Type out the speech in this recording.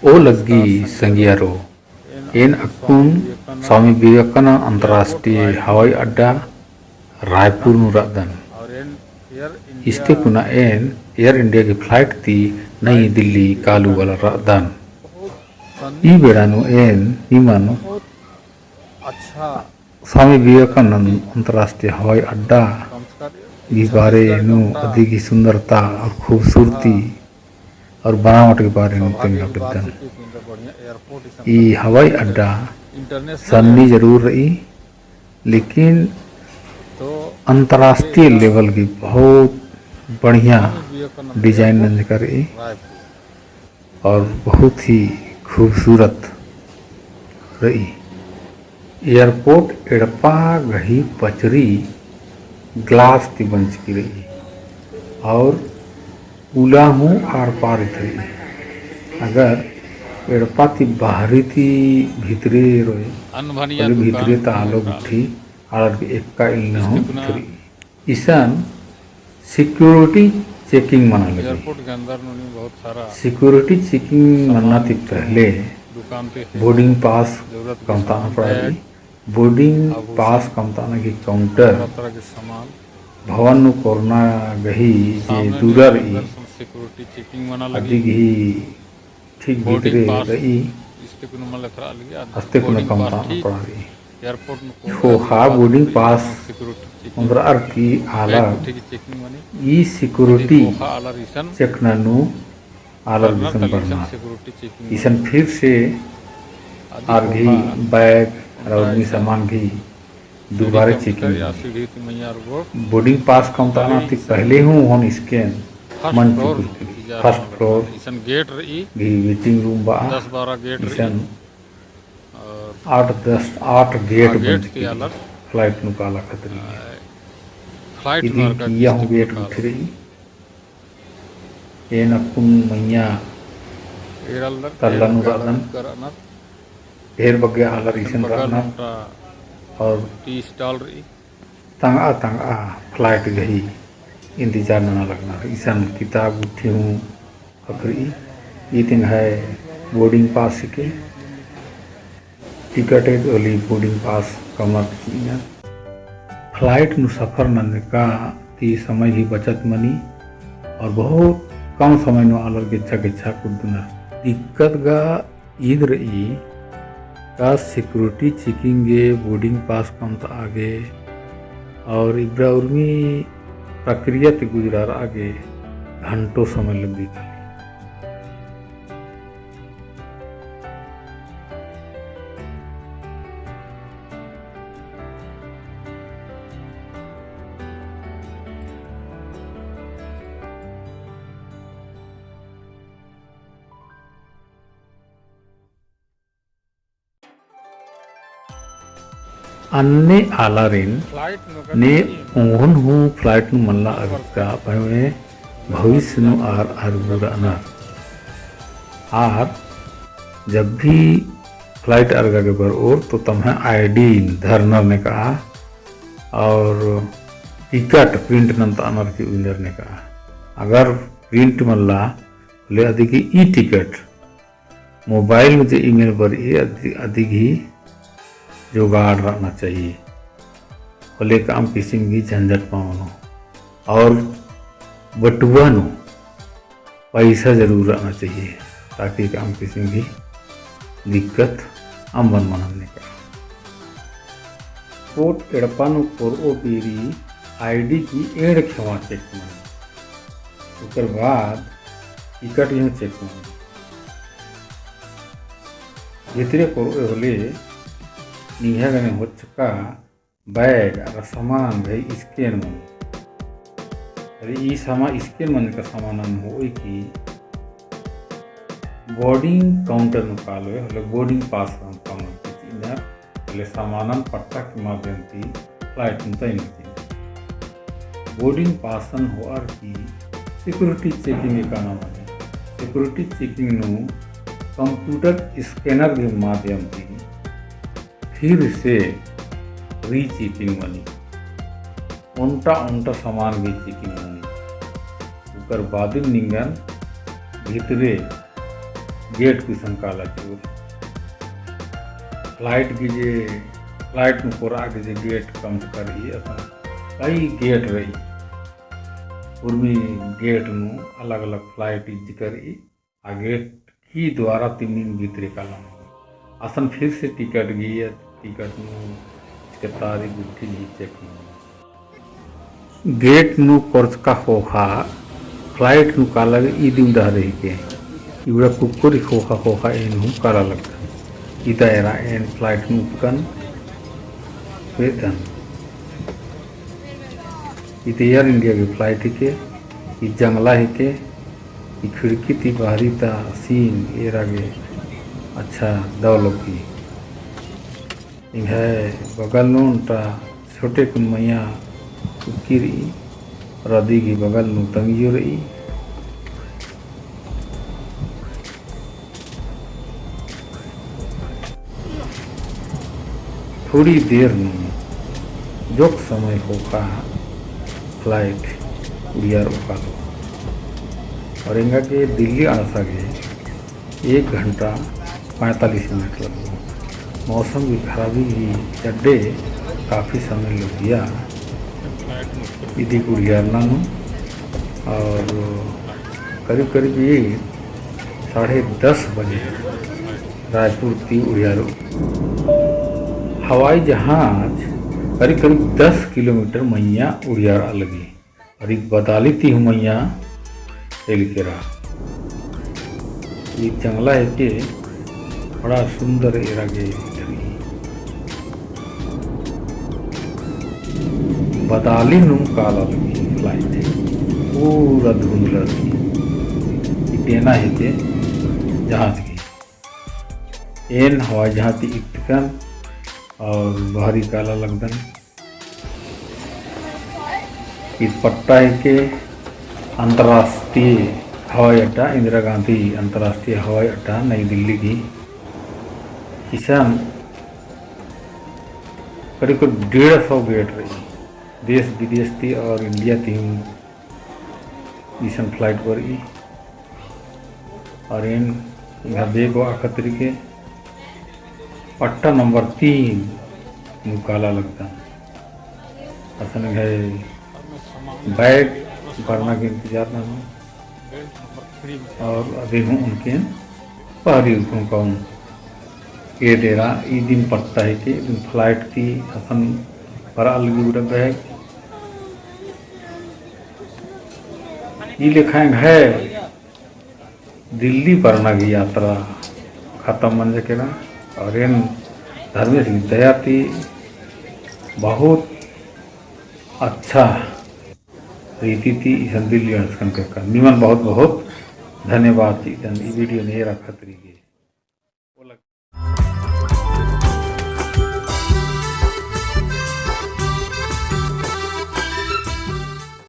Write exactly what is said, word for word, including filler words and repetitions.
तो लग्गी संगियारो, एन अक्कुन स्वामी विवेकानंद अंतर्राष्ट्रीय हवाई अड्डा रायपुर नू रअदन। इस्ते कुना एन Air India की flight ती नई दिल्ली कालू वाला रअदन। ई बेड़ा नू एन निमन स्वामी विवेकानंद अंतर्राष्ट्रीय हवाई अड्डा की बारे नू, अदी की सुंदरता और खूबसूरती और बनावट के बारे नू तेंगा बेद्दन। ई हवाई अड्डा सन्नी जरूर रई, लेकिन अंतर्राष्ट्रीय level की बहुत बढ़िया design नंजका रई। और बहुत ही खूबसूरत रई। Airport एड़पा गही पचरी glass ती बंचकी रई और उल्ला हूँ आर पार इथरई। अगर एड़पा ती बाहरी ती भीतरे रई, अन भनिया होले भीतरे ता आलो गुट्ठी आर एका इलना हूँ इथरई। इसन security checking मना लगी। Airport के अंदर नू बहुत सारा security checking मन्ना ती पहले boarding pass कमताना पड़ा रई। Boarding pass कमताना की counter भवन नू कोरना गही जे दूरा रई, अदी गही ठीक भीतरे रई, अस्ते कुना कमताना पड़ा रई। ख़ोख़ा boarding pass ओन्द्रअर की आलर ई security check ननू आलर गुसन बरनर। इसन फिर से आर गही bag और उर्मी सामान गही दुबारे checking। Boarding pass कमताना ती पहले हूँ होन scan मन चुकुर की। First floor गही waiting room बा। इसन आठ दस, आठ gate बंचकी रई। Flight नू काला खतरी। इदिन किइय्या हूँ gate गुट्ठी रई। एन अक्कुन मइय्याँ तल्ला नू रअदन। ढेर बग्गे आलर इसन रअनर। और tea stall रई। तंगआ तंगआ flight गही इंतजार नना लगनर। इसन किताब गुट्ठी हूँ ख़क्खरई। ई तिंग्है boarding pass हिके। Ticket एद ओली boarding pass कमर चिअना। Flight नू सफर नंजका ती समय ही बचत मनी और बहुत कम समय नू आलर गेच्छा गेच्छा कुद्दनर। दिक्कत गा ईद रई का security checking गे boarding pass कमतआ गे और इबड़ा उर्मी प्रक्रिया ती गुजरारआ गे घंटों समय लग्गी काली। अन्ने आलारिन ने ओंगोन हूँ flight नू मल्ला अरगका, पहें भविष्य नू आर अरगु रअनर। आर जब भी flight अरगा गे बरओर तो तम्है ID धरनर नेकआ और ticket print नन्तअनर की उइनर नेकआ। अगर print मल्ला होले अदिगे ई ticket mobile में जे email बरई अदि-, अदिगे जोगाड़ रअना चाहिए। होले काम किसिम गही झंझट मल मनो। और बटुआ नू पैसा जरूर रअना चाहिए, ताकि काम किसिम गही दिक्कत अम्बन मनन नेकआ। Airport एड़पा नू कोरओ बेरी ID गही एंड़ खेवा check मनी। उकर बाद ticket गही check मनी। भितरे कोरओ होले निंग्है गने होचका bag अरा सामान गही scan मनी। अरे ई सामान scan मनी का सामानन होई कि boarding counter नू कालोय होले boarding pass कमर की चिअनर होले सामानन पट्टा की माध्यम ती flight नू तइनर की। Boarding passन होअर की security checking एकाना मनी। Security checking नू computer scanner गही माध्यम ती फिर से rechecking मनी। ओन्टा ओन्टा सामान गही checking मनी। उकर बादिम निंगन भितरे gate गुसन काला चिओर। Flight गे जे, flight नू कोरआ गे जे gate कमचका रई, असन कई gate रई। उर्मी gate नू अलग-अलग flight इज्जका रई। आ gate ही द्वारा ती नीन भीतरे कालम। असन फिर से ticket गे, ticket नू चिकतारी गुट्ठी ही check नू। Gate नू कोरचका ख़ोख़ा flight नू काला गे इदिम डहरे हिके। इबड़ा कुक्कोरी ख़ोख़ा ख़ोख़ा एन हूँ काला लगदन। इदा एरा एन flight नू उक्कन वेदन। इद Air India गे flight हिके, इद जंगला हिके, ई खिड़की ती बहरी ता scene एरा गे अच्छा दव लग्गी। एंग्है बगल नू ओन्टा छोटे कुन मइय्याँ उक्की रई, रदी गही बगल नू तंगियो रई। थोड़ी देर नू जोक समय ख़ोख़ा flight उड़ियारओ कालो। और एंगा गे दिल्ली अंड़सा गे एक घंटा पैंतालीस मिनट लगो। मौसम की खराबी की चड्डे काफी समय लग्गिया इदी उड़ियारना नू। और करीब करीब ये साढ़े दस बजे रायपुर ती उड़ियारो। हवाई जहाज करीब करीब दस किलोमीटर मइय्याँ उड़ियारआ लगी। और ई बदाली ती हूँ मइय्याँ एलकेरा। ई जंगला हेके बड़ा सुंदर एरा गे रई। बदाली नू काला लगी flight, पूरा धुंधला रई। ई तेना हेके जहाज गही। एन हवाई जहाज ती इत्तकन और बहरी काला लगदन। ई पट्टा हेके अंतर्राष्ट्रीय हवाई अड्डा, इंदिरा गांधी अंतर्राष्ट्रीय हवाई अड्डा, नई दिल्ली गही। इसन करीब करीब डेढ़ सौ gate रई, देश विदेश ती और इंडिया ती हूँ इसन flight बरई। और एन एंग्है bag अख़तरी के पट्टा नंबर तीन नू काला लगदन। असन एंग्है bag बरना गे इंतजार ननोन। और अदी हूँ ओनके पहरी उठूँ कौन। ए डेरा इदिन पट्टा हेके, इदिन flight ती असन बरआ लगी उड़ा bag। ई लेखा एंग्है दिल्ली बरना गही यात्रा खतम मंजा केरा। और एन धर्मेस गही दया ती बहुत अच्छा रीति ती इसन दिल्ली अंड़सकन केरकन। निमन बहुत बहुत धन्यवाद चिअदन ई video ने एरा ख़तरी गे।